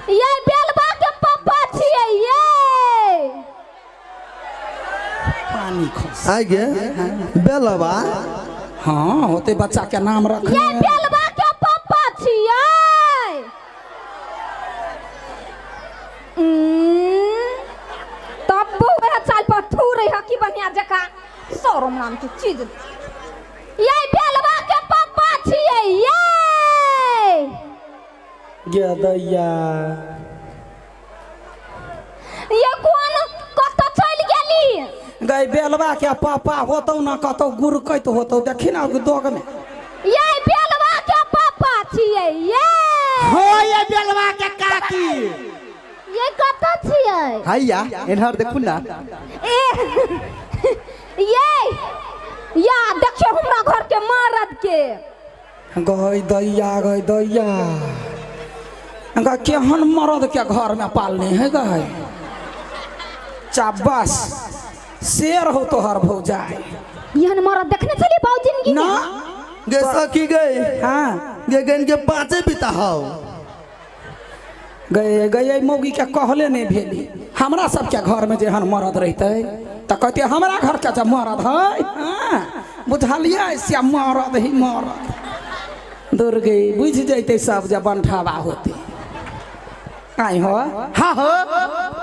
ये बेलबा के पप्पा छियै ये। पानी खस आइ गे बेलवा। हाँ होते बच्चा के नाम रखने। ये बेलबा के पप्पा छियै। तब वएह चाल पर थू रही है की बढ़िया जकाँ शरम नाम के चीज। ये बेलबा के पप्पा छियै ये। गे दैया ये कोन कतऽ चलि गेली? गई बेलवा के पापा होतौ ना कतौ गुरकैत होतौ, देखी ना दोग में। ये बेलवा के पापा छियै ये। हो ये बेलवा के काकी। ये कतऽ छियै? हैया एन्हर देखू ना। ए ये या देखियो हमरा घर के मरद के। गई दैया गई दैया गई केहन मरद के घर में पालने है गई। चाबस शेर हो तोहर भौजाई। एहन मरद देखने छलियै बाबू जिंदगी ना में? गे सखी गई। हाँ गे गन के पाँचे बिता हौ। गए गए मौगी के कहले नहीं भेली। हमरा सबके घर में जेहन मरद रहते तो कहते हमरा घर के जब मरद है। हाँ, बुझलियै से मरद ही मरद। दुर्गे बुझ जैते सब जब बनठावा होते। आइ हो। हाँ हो।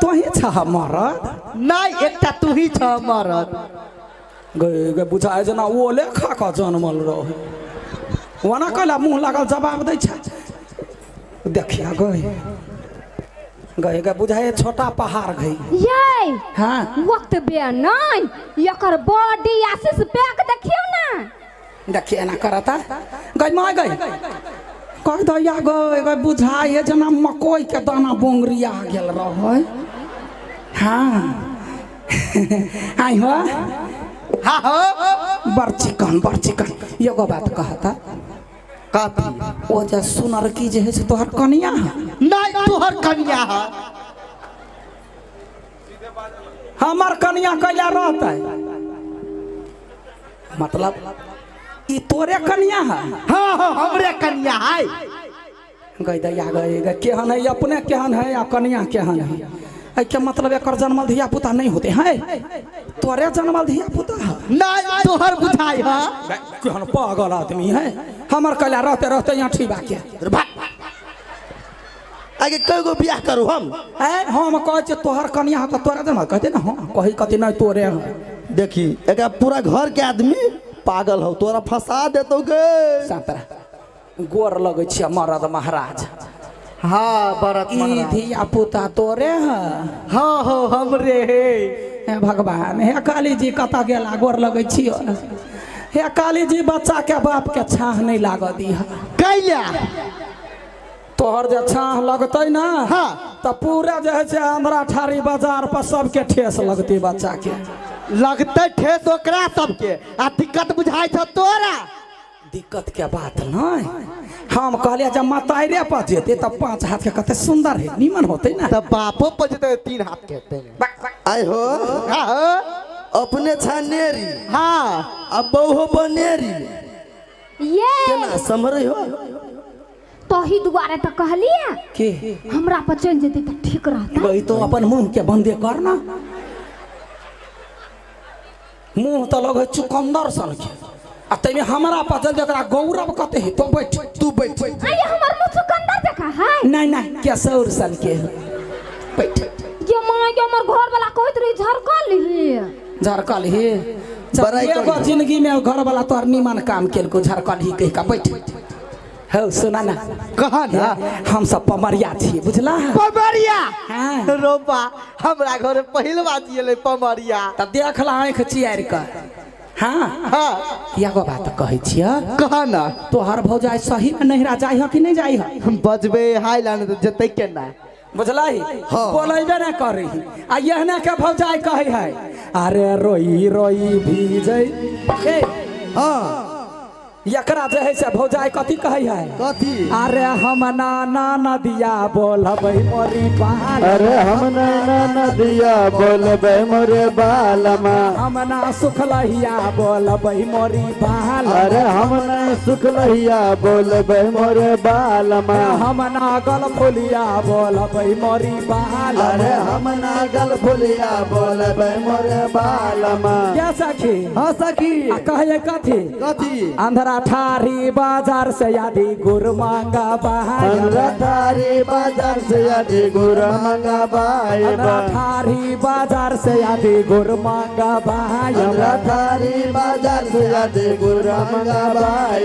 तोही छह मरद? नहीं एकटा तू ही छह मरद। गए गए बुझाए जेना ओले खा कऽ जनमल रहे। ओना कैला मुँह लागल जवाब दै छै। देखिया गए गए गए बुझाए छोटा पहाड़ गई। ये हाँ वक्त बे नहीं एकर बॉडी आशीष पैक देखियो ना। देखिए एना करता गई माय गई कह दैया गई गई बुझाए जेना मकई के दाना बोंगरिया गेल रहे। हाँ आई हो। हाँ हो। बड़ चिकन बड़ चिकन। एगो बात कहता कथी? ओ जे सुनरकी जे है से तोहर कनिया है? नहीं तोहर कनिया है। हमर कनिया कैला रहतै? मतलब ई तोरे कनिया है? हाँ हाँ हमरे कनिया है। गई दैया गई गई केहन है अपने केहन है आ कनिया केहन है? एहिके मतलब एकर जन्मल धिया पुता नहीं होते है? तोरे जन्मल धिया पुता है? नहीं तोहर बुझाई है। केहन पागल आदमी है। हमर कैला रहते रहते यहाँ ठीबा के। आगे कय गो बियाह करू हम? है हम कहै छियै तोहर कनिया है तऽ तोरे जन्मल कहते ना। हाँ कही कथी नहीं तोरे है। देखी एकरा पूरा घर के आदमी पागल हो तोरा फंसा देतौ गे। सातरा गोर लगै छियै मरद महाराज। हाँ भरत ई महाराज। धिया पुता तोरे है? हाँ हो हमरे है। हे भगवान हे काली जी कतऽ गेला गोर लगै छियो। हे काली जी बच्चा के बाप के छाह नहीं लागऽ दिह। कैला? तोहर जे छाह लगतै ना। हाँ। तऽ पूरा जे है से आंध्रा ठारी बाजार पर सबके ठेस लगतै बच्चा के। लगतै ठेस ओकरा सबके आ दिक्कत बुझाइ छौ तोरा। दिक्कत के बात नहीं। हम कहलियै जब मताइरे पर जेतै तब 5 हाथ के कते सुंदर है नीमन होतै ना। तब बापो पर जेतै 3 हाथ के हेतै। आइ हो। हाँ हो। अपने छानेरी। हाँ। आ बहु बनेरी। ये केना सम्हरै हो? तही दुआरे तऽ कहलियै के हमरा पर चलि जेतै तऽ ठीक रहतै। गई तो अपन मुंह के बंदे कर ना। मुंह तऽ लगै चुकंदर सन के आ तैमे हमरा पर चल जकरा गौरव कते है तो बैठ तू बैठ। आइए हमर मुंह चुकंदर जकाँ है। नहीं नहीं केसौर सन के बैठ। ये माँ ये हमर घर वाला कहैत रही झरकल ही। झरकल ही बड़ाई एगो करी। जिंदगी में घर वाला तोहर नीमन काम केलको झरकल ही कहि कऽ बैठ। हौ सुना ना। कहा ना। हम सब पमरिया छी बुझला। पमरिया? हाँ। रोपा हमरा घर पहिल बात एलै पमरिया। तब देखला आँखि चियारि कऽ। हाँ। हाँ। एगो बात कहै छियै। कहा ना। तोहर भौजाई सही में नहिरा जाइ ह कि नहीं जाइ ह? बजबे हाय लाने तऽ जेतै केना? बुझलही? हाँ। बोलेबे ना करी आ एहने के भौजाई कहै है अरे रोई रोई भीजै। ए। हाँ। एकरा जे है से भौजाई कथी कहै है? कथी? अरे हम नाना नदिया बोलबै मोरी बाल। अरे हम नैना नदिया बोलबै मोरे बालमा। हम ना सुखलहिया बोलबै मोरी बाल। अरे हम नहीं सुखलहिया बोलबै मोरे बालमा। हम ना गलफुलिया बोलबै मोरी बाल। अरे हम ना गलफुलिया बोलबै मोरे बालमा। क्या सखी? हाँ सखी। आ कहै कथी? कथी? अंधरा ठारी बाजार से यादी गुर मांगा बाय। अंधरा ठारी बाजार से यादी गुर मांगा बाय। अंधरा ठारी बाजार से यादी गुर मांगा बाय। अंधरा ठारी बाजार से यादी गुर मांगा बाय।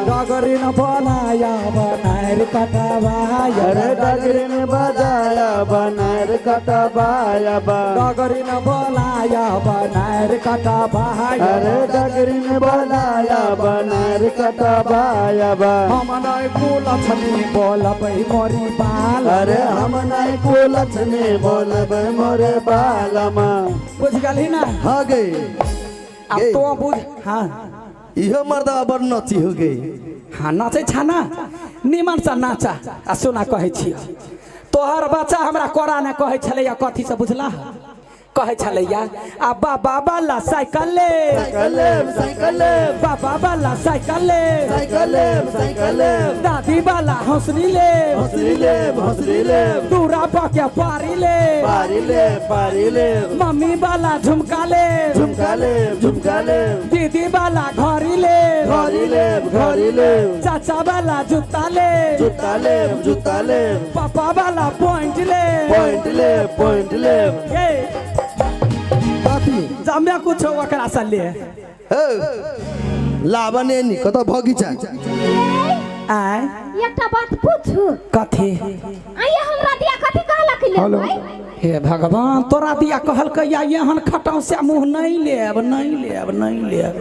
डगरिन बनाया बनाएर कटवाय। अरे डगरिन बजाया बनाएर कटवाय। डगरिन बोलाया बनाएर कटवाय। अरे डगरिन बोलाया बनाएर कटवाय। हम नै कुलछनी बोलबै मोरी बाल। अरे हम नहीं कुलछनी बोलबै मोरे बालमा। बुझ गेलही ना? हाँ गई। अब तो बुझ। हाँ इहो मर्दवा बड़ नची हो गई। हाँ नाचै छा ना, निमन से नाचा। आ सुना कहै छियौ, तोहर बच्चा हमरा कोरा ने कहै छलैया कथी से बुझला? कहै छलैया आ बाबा वाला साइकिल ले, साइकिल लेब, साइकिल लेब, बाबा वाला साइकिल ले, साइकिल लेब, साइकिल लेब, दादी वाला हौसली ले, हौसली लेब, हौसली लेब, दूरा पके पारी ले, पारी लेब, पारी लेब, मम्मी वाला झुमका ले, झुमका लेब, झुमका लेब, दीदी वाला घड़ी ले, घड़ी लेब, घड़ी लेब, चाचा वाला जूता ले, जूता लेब, जूता लेब, पापा वाला पॉइंट ले, पॉइंट लेब, पॉइंट लेब। ए कथी? जमे कुछ ओकरा से ले। लावन एनी कतऽ बगीचा। आय एकटा बात पूछू? कथी? आइए हमरा दिया कथी कहलक लेबै? हे भगवान, तोरा दिया कहलकै या एहन खटाउ से मुँह नहीं लेब, नहीं लेब, नहीं लेब।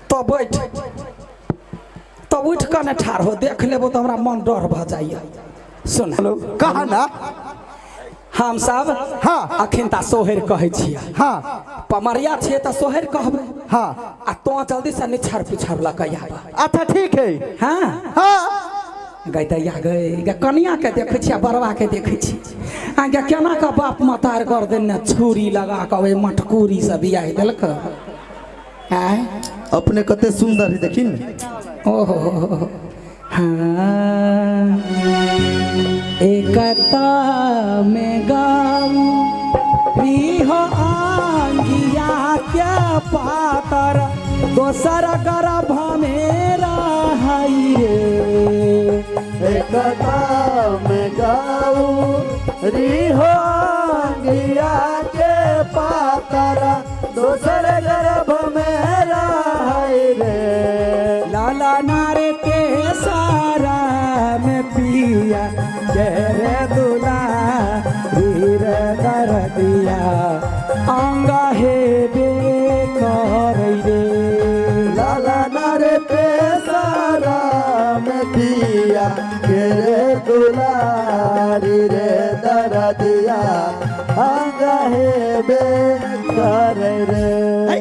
तो बैठ, तो उठ कऽ ने ठाढ़ हो, देख लेबो तऽ हमरा मन डर भऽ जाइए। सुन कहा ना। हम सब हाँ। अखन ता सोहर कहै छियै। हाँ। पमरिया छियै तऽ सोहर कहबै। हाँ। आ तो जल्दी से निछाड़ पिछाड़ लऽ कऽ आब। अच्छा ठीक है। हाँ। हाँ। गै दैया गै, गे कनिया के देखै छियै, बरवा के देखै छी। आ गे केना कऽ बाप मतार गर्दन ने छुरी लगा कऽ ओहि मटकूरी से बियाह देलक। आँय अपने कते सुंदर है देखी ने। ओहो हाँ एकता में गाऊं रिहो आंगिया के पातर दोसर गर्भ मेरा है रे। एकता में गाऊं रिहो आंगिया के पातर दोसर गर्भ मेरा है रे। लाला नारे ते सारा में पिया रे दुला हीर दर दिया अंग हे बे कर रे। लाला नारे ते सारा में पिया रे दुलारी रे दर दिया अंग हे बे कर रे।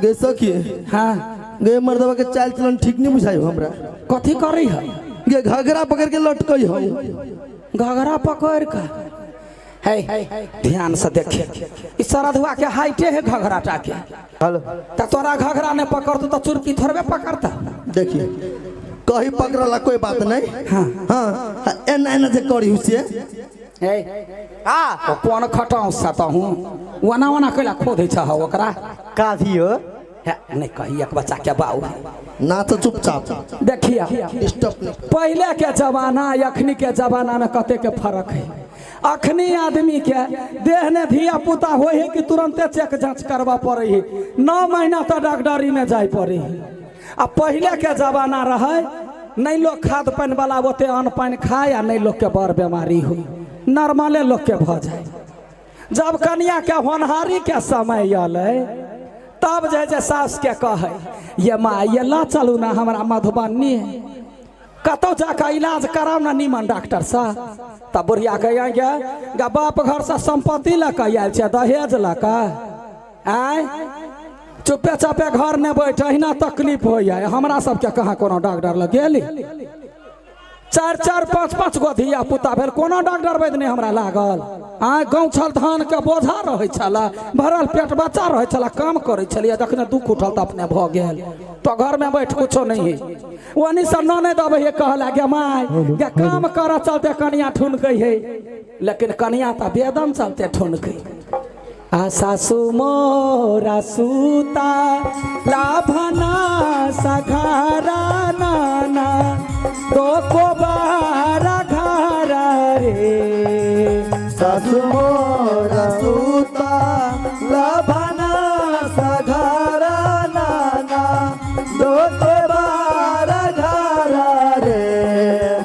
गे सखी। हाँ। गे मर्दवा के चाल चलन ठीक नहीं बुझाई हमरा। कथी करी है? गे घघरा पकड़ के लटकई है। घघरा पकड़ के है, ध्यान से देखे इस सरधुआ के हाइटे है घघरा टा के। हेलो त तोरा घघरा ने पकड़तो त चुरकी थोड़बे पकड़ता। देखिए कहीं पकड़ला कोई बात नहीं। हाँ। हाँ एना एना जे करी हुसे। ए आ कोन खटाउ सतहु ओना ओना कैला खोदै छ ओकरा काफी हो नहीं कही एक बच्चा के बाऊ ना तो चुपचाप देखिए। डिस्टर्ब नहीं। पहले के जमाना अखनी के जमाना में कते के फर्क है। अखनी आदमी के देह ने धिया पुता हो है कि तुरंते चेक जांच करवा पड़े है, 9 महीना तो डॉक्टरी में जाए पड़े है। आ पहले के जमाना रहे नहीं लोग खाद पानि वाला ओते अन्न पानि खाए आ नहीं लोग के बड़ बीमारी हो, नॉर्मले लोग के भ जाए। जब कनिया के होनहारी के समय अलै तब जे जे सास के कहै ये माँ ये ला चलू ना हमरा मधुबनी कतौ जाके इलाज कराउ ना नीमन डॉक्टर से। तब बुढ़िया कहे गे बाप घर से संपत्ति लऽ कऽ आयल छै दहेज लऽ कऽ, आँय चुपे चापे घर नहि बैठ, अहिना तकलीफ होइए। हमरा सबके कहाँ कोनो डॉक्टर लग गेली? 4 4 5 5 गो धिया पुता भेल, कोनो डॉक्टर वैद्य नहि हमरा लागल। आ गाँव छल, धानके बोझा रहै छलै, भरल पेट बच्चा रहै छलै, काम करै छलियै, जखने दुख उठल तऽ अपने भऽ गेल। तो घरमे बैठ कुछो नहि है। ओनी से ननैद अबै है, कहला गे माय गे काम करऽ चलते कनिया ठुनकै है, लेकिन कनिया तऽ बेदम चलते ठुनकै। आ सासु मोरा सूता लाभना सघारा नाना तो कोबारा घारा रे। सासु मोरा सूता लाभना सघारा नाना दो बारा घारा रे।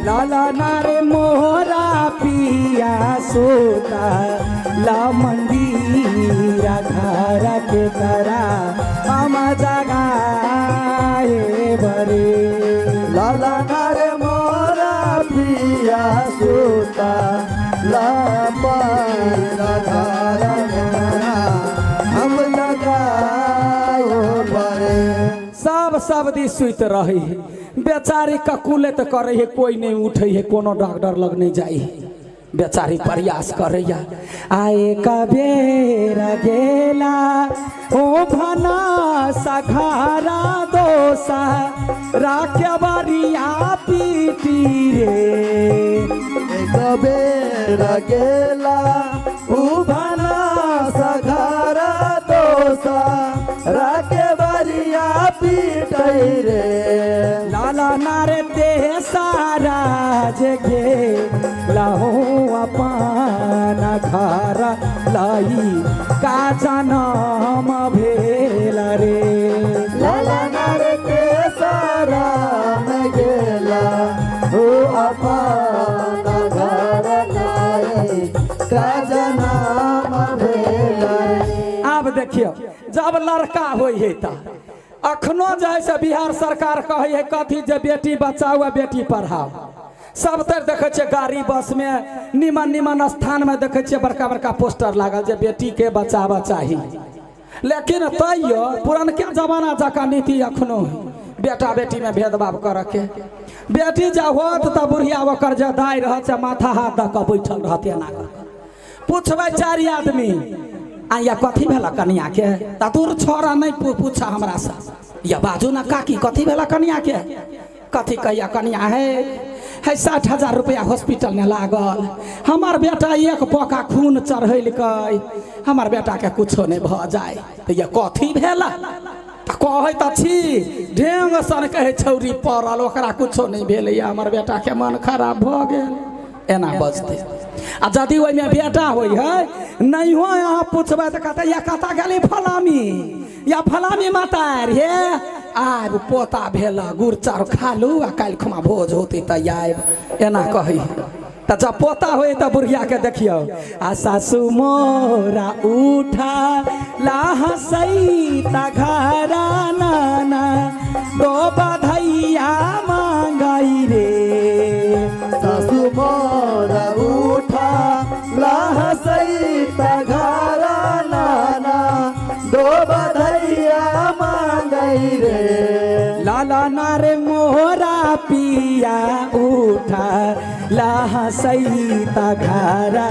लाला नारे मोरा पिया सोता ला मंदिरा घारा के करा हम जगाए बरे। लाला नारे मोरा पिया सूता ला घारा घारा हम लगायो बरे। सब सब दी सुति रहे है, बेचारी ककुलत करे है, कोई नहीं उठे है, कोनो डॉक्टर लग नहीं जाए है, बेचारी प्रयास करे। आए कबेरा गेला ओ भना सघारा दोसा राखे बरिया पीटी रे। कबेर गेला उभना सघारा दोसा राके बरिया पीटै रे। लाला नारे ते सारा जगे लाहो अपन घर लाई का जनम भेल रे। लाला नारे के सारा में गेला हो अपन घर लाई का जनम भेल रे। आब देखियौ जब लड़का होइ है तऽ अखनो जे है से बिहार सरकार कहै है कथी जे बेटी बचाओ आ बेटी पढ़ाओ। सब तर देखै छियै गाड़ी बस में निमन निमन स्थान में देखै छियै बड़का बड़का पोस्टर लागल जे बेटी के बचाबऽ चाही, लेकिन तैयो पुरनके जमाना जकाँ नीति अखनो है बेटा बेटी में भेदभाव करऽ के। बेटी जे होत तऽ बुढ़िया ओकर जे दाइ रहत से माथा हाथ दऽ कऽ बैठल रहत एना कऽ कऽ। पुछबै 4 आदमी आ या कथी भेला कनिया के, तऽ दूर छोड़ा नहीं पूछा हमरा से, या बाजू ना काकी कथी भेला कनिया के, कथी कहिया कनिया है है 60,000 रुपया हॉस्पिटल में लागल, हमार बेटा एक पका खून चढ़ेलकै, हमार बेटा के कुछो नहीं भऽ जाए, तऽ ये कथी भेला? तऽ कहै तऽ छी ढेंग सन कहै छौरी पड़ल, ओकरा कुछो नहीं भेलैया, हमर बेटा के मन खराब भऽ गेल, एना बजतै। आ यदि ओहिमे बेटा होइ है नहियो अहाँ पुछबै तऽ कहतै या कतऽ गेली फलामी या फलामी मातार हे, आब पोता भेल गुड़ चाउर खा लू आ काल्हि खुमा भोज होतै तऽ आयब, एना कहै। तऽ जब पोता होइ तऽ बुढ़िया के देखियौ आ सासु मोरा उठा लाहसै ता घरा नाना दो बधैया मांगै रे। सासु मोरा उठा लाहसै ता घरा नाना दो बधैया मांगै रे। लाला नारे मोरा पिया उठा लाहसै ता घरा।